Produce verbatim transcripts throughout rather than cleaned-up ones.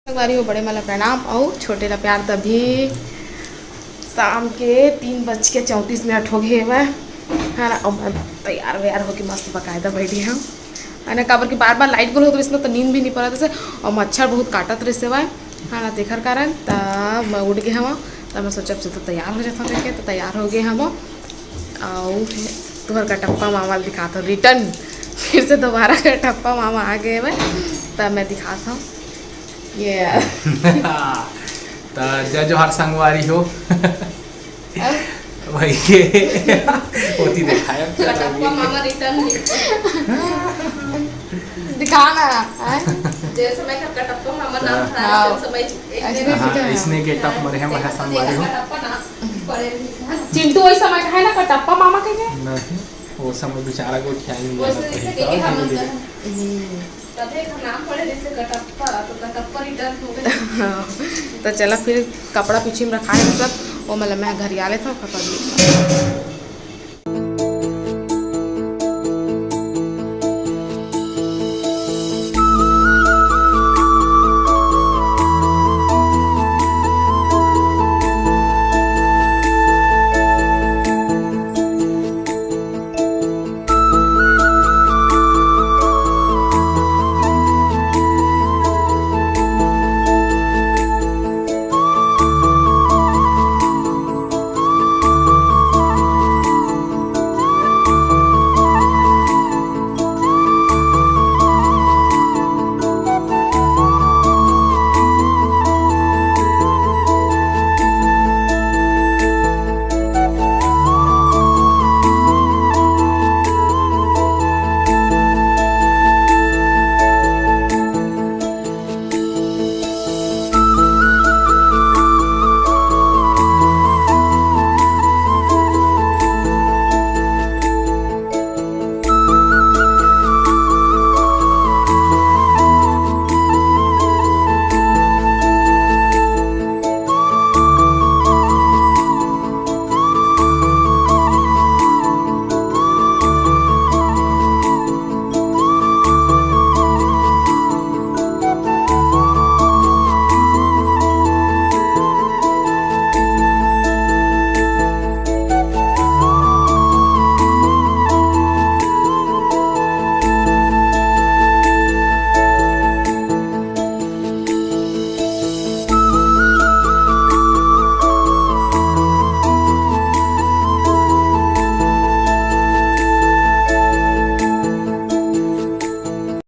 संगवारी हो, बड़े मन ला प्रणाम अउ छोटे ला प्यार। तभी शाम के तीन बज के चौंतीस मिनट हो गए हवय, है ना। अब मैं तैयार वैयार होके मस्त बकायदा बैठी हूँ, है ना, काबर कि बार बार लाइट गुल होत रहिस ना, तो नींद भी नहीं परत रहिस, और मच्छर बहुत काटत रहिस हवय, है ना, तेखर कारण। त मैं उठ गए हवं, त मैं सोचब से तो तैयार हो जाता करके, तो तैयार हो गए हवं। अउ तुहर कटप्पा मामा ल दिखात हव रिटर्न, फिर से दोबारा कटप्पा मामा आ गए हवय, त मैं दिखात हव। ये त जय जोहार संगवारी हो। अब भाई ये ओती दिखाया। कटप्पा मामा रिटर्न। दिखा ना, हैं? जैसे मैं कटप्पा मामा नाम था, हाँ। जैसे मैं एक ऐसे दिन हाँ, दिखा। इसने गेटअप मरे हैं, मैं संगवारी हो। कटप्पा ना पड़े नहीं था। चिंटू वही समय का है ना, कटप्पा मामा के के? नहीं, वो समय बेचारा को क्या ही वो याद सिर्फ है। इसलिए कि हम लोग हम्म। तभी एकर नाम पड़े जैसे कटप्पा, तो कटप्पा रिटर्न हो गए। हाँ, तो चला फिर कपड़ा पीछे में रखा है सब, वो मतलब मैं घरिया लेता हूँ, कपड़ा भी।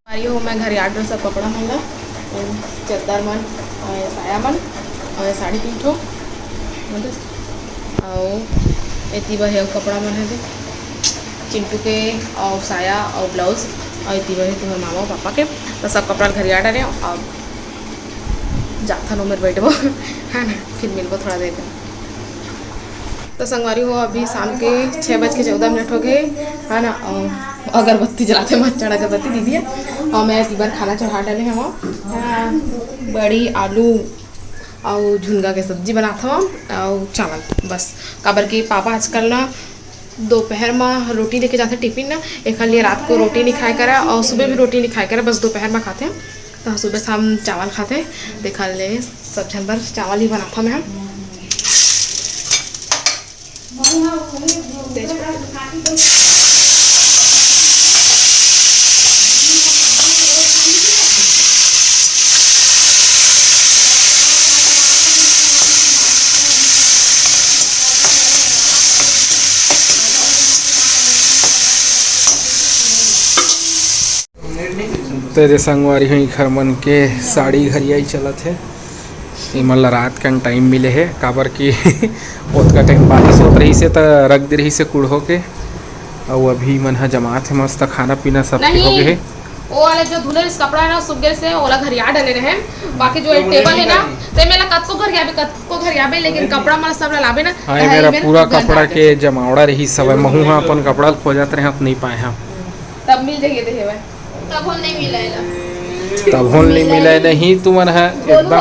संगवारी हो, मैं घरे आर्डर सब कपड़ा मन ला, अउ चद्दर मन, अउ साया मन, अउ साड़ी तीन ठो, अउ एती बर हे अउ कपड़ा मन हे दे, चिंटू के अउ साया अउ ब्लाउज, अउ एती बर हे तुम्हर मामा अउ पापा के, तो सब कपड़ा घरे आर्डर हे। अब जाथन ओमेर बैठबो, है ना, फिर मिलबो थोड़ा देर में। तो संगवारी हो, अभी शाम के छः बज के चौदह मिनट हो गए, है ना। अउ अगरबत्ती जलाते, मच्छर अगरबत्ती दीदी है, अउ मैं इस बार खाना चढ़ा डाले हूँ, हाँ, बड़ी आलू अउ झुनगा के सब्जी बनात हूँ अउ चावल बस, काबर कि पापा आजकल ना दोपहर में रोटी लेके जाते टिफिन ना, एखर लिए रात को रोटी नहीं खाए करा अउ सुबह भी रोटी नहीं खाए करा, बस दोपहर में खाते हैं। तो सुबह शाम चावल खाते, तेखर ले सब झन बर चावल ही बनाथव मैं ह। ते दे संगवारी हो, इखर मन के साड़ी घरियाई चलत हे। इमन ला रात कन टाइम मिले हे, काबर कि ओतका टाइम बारिश होत रहिस हे, त रख दे रहिस हे कुड़हो के। अउ अभी मन ह जमात हे, मस्त खाना पीना सब के हो गे हे। वो वाला जो धुले रहिस कपड़ा ना, सूख गए से ओला घरिया डले रहे, बाकी जो टेबल है ना, ते मेला कतको घरियाबे, कतको घरियाबे, लेकिन कपड़ा मन सब ला लाबे ना, हाँ, ये मेरा पूरा कपड़ा के जमावड़ा रहिस हवय, महू ह अपन कपड़ा ल खोजत रहे, अब नहीं पाए हम। तब मिल जाइए दे हेवय। तब होल नहीं मिला एला। तब होल नहीं मिला नहीं, तुमन ह एकदम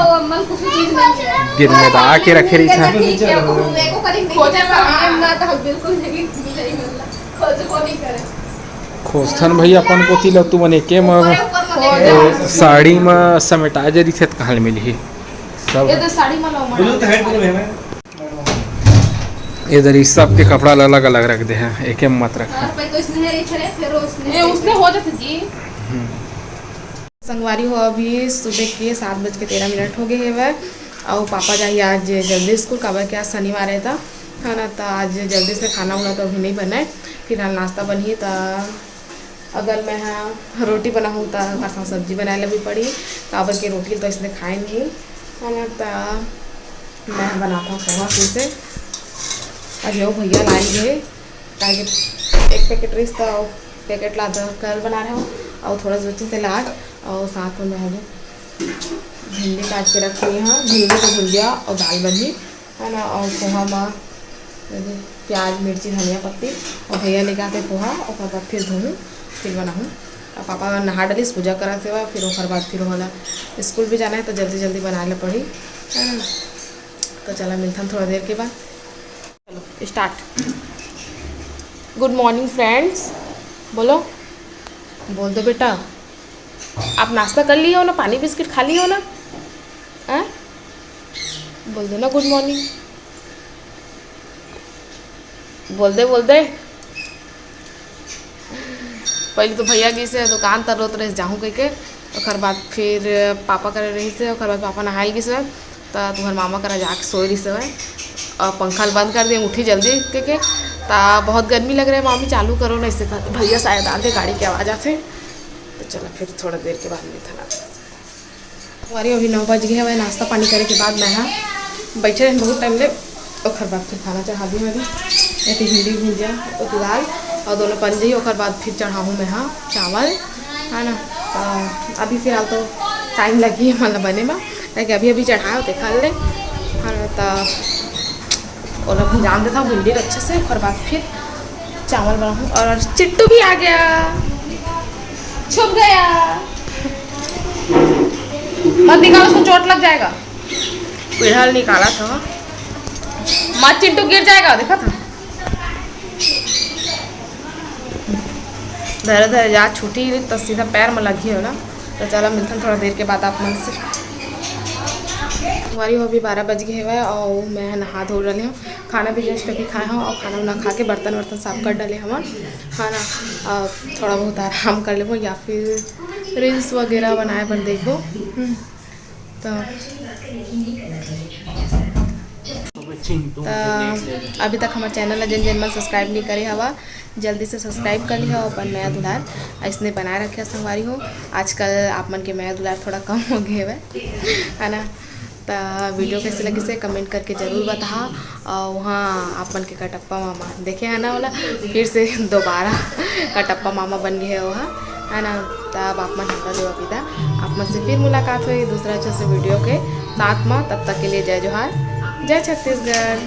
गिरमेदा के रखे रहिस ह। खोजथन भई अपन कोती ल, तुमन एके म साड़ी म समेटा जरी थे त कहाँ ले मिलही? सब ये तो साड़ी म लो, ये दरी सबके कपड़ा ल अलग-अलग रख दे हे, एके म मत रख। ये उसने हो जाथे जी। संगवारी हो, अभी सुबह के सात बज के तेरह मिनट हो गए हेवय, अउ पापा जाही आज जल्दी स्कूल, काबर के आज शनिवार हे त, है ना, त आज जल्दी से खाना उना तो अभी नहीं बने, फिलहाल नाश्ता बनही। त अगर मैं ह रोटी बनाहूँ त ओकर साथ सब्जी बनाए ला भी पड़ी, काबर के रोटी तो इसने खाए नहीं, है ना। त मैं बनाता हूँ पोहा फिर से। अरे ओ भैया लाई गए, काहे के एक पैकेट रहिस त पैकेट ला आधा कल बना रहे हो, और थोड़ा सा बचे तेला आज, और साथ में मैं भिंडी काट के रख ली हूँ, भिंडी को भुजिया और दाल बनी, है ना। और पोहा में प्याज, मिर्ची, धनिया पत्ती, और भैया लेके आते पोहा, और बाद फिर धोऊँ, फिर बनाऊँ। अब पापा नहा डलिस, पूजा करा सेवा, फिर ओकर बाद फिर ओला स्कूल भी जाना है, तो जल्दी जल्दी बनाए ला पड़ी, है ना। तो चला, मिलथन थोड़ा देर के बाद। चलो, स्टार्ट। गुड मॉर्निंग फ्रेंड्स, बोलो, बोल दो बेटा। आप नाश्ता कर लिए हो ना, पानी बिस्किट खा लिए हो ना? हैं? बोल दो ना गुड मॉर्निंग। बोल दे, बोल दे। पहले तो भैया गिस हे दुकान, तर रोत रहिस जाहूँ कहिके। ओकर बाद फिर पापा करे रहिस हे, ओकर बाद पापा नहाए गिस हे, त तुहर मामा करा जाके सोए रहिस हे। और पंखा ल बंद कर दिए, उठी जल्दी कहिके। त बहुत गर्मी लग रहा है मामी, चालू करो ना, इससे कहते भैया शायद आगे गाड़ी की आवाज़ आथे। तो चलो फिर थोड़ा देर के बाद मिलते ना। संगवारी, अभी नौ बज गए हवे। नाश्ता पानी करे के बाद मैं हा बैठे रहन बहुत टाइम ले, ओकर बाद फिर खाना चढ़ा दी मैंने। एक भिंडी भुजिया, एक दाल और दोनों बन जाई, ओकर बाद फिर चढ़ाहूँ मैं हा चावल, है ना। तो अभी फिलहाल तो टाइम लगी है मतलब बने में, ताकि अभी अभी चढ़ाए होते खा ले, है ना। तो ओला भुंजान देता हूँ भिंडी अच्छे से, ओकर बाद फिर चावल बनाऊँ। और चिट्टू भी आ गया, छुप गया, मत निकाल, उसको चोट लग जाएगा। पीढ़ा निकाला था, मत चिंटू गिर जाएगा, देखा था। धरे धरे जा छुटी तो सीधा पैर में लगी हो ना। तो चला मिलथन थोड़ा देर के बाद आप मन से। संगवारी हो, अभी बारह बज गए हवे और मैं नहा धो रही हूँ। खाना भी जस्ट अभी खाए हूँ और खाना उना खा के बर्तन वर्तन साफ कर डाले हमन, है ना। अब थोड़ा बहुत आराम कर लेबो या फिर रील्स वगैरह बनाए बर देखबो। हम्म, तो त अभी तक हमारे चैनल ला जेन जेन मन सब्सक्राइब नहीं करे हवा, जल्दी से सब्सक्राइब कर लिहा और अपन मया दुलार ऐसने बनाए रखे संगवारी हो। आजकल आप मन के मया दुलार थोड़ा कम हो गए हवे, है ना। त वीडियो कैसे लगिस हे कमेंट करके जरूर बताहा। और वहाँ आप मन के कटप्पा मामा देखे है ना, ओला फिर से दोबारा कटप्पा मामा बन गए है वहाँ, है ना। तब आप मन हमला देवा विदा, आप मन से फिर मुलाकात होई दूसरा अच्छा से वीडियो के साथ में। तब तक के लिए जय जोहार, जय छत्तीसगढ़।